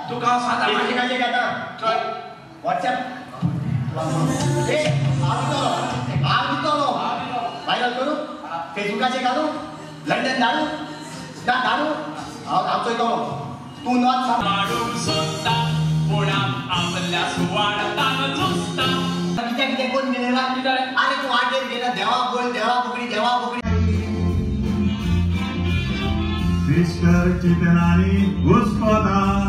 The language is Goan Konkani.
तुका हांव सादा फेसबुकाचेर घाता. चल. व्हॉट्सएप. ए हांव दितलो, हांव दितलो. व्हायरल करूं, फेसबुकाचेर घालूं, लंडन धाडूं ना धाडूं, हांव हांव चोयतलो. तूं नोत माडूंक सोदता पूण आपल्या सुवार्थान झुजता. कित्याक कितें कोण गेलेला? अरे तूं वाटेर गेला, देवा बोल, देवा बोकडी, देवा बोकडी. मिस्टर चितनानी घुसपता.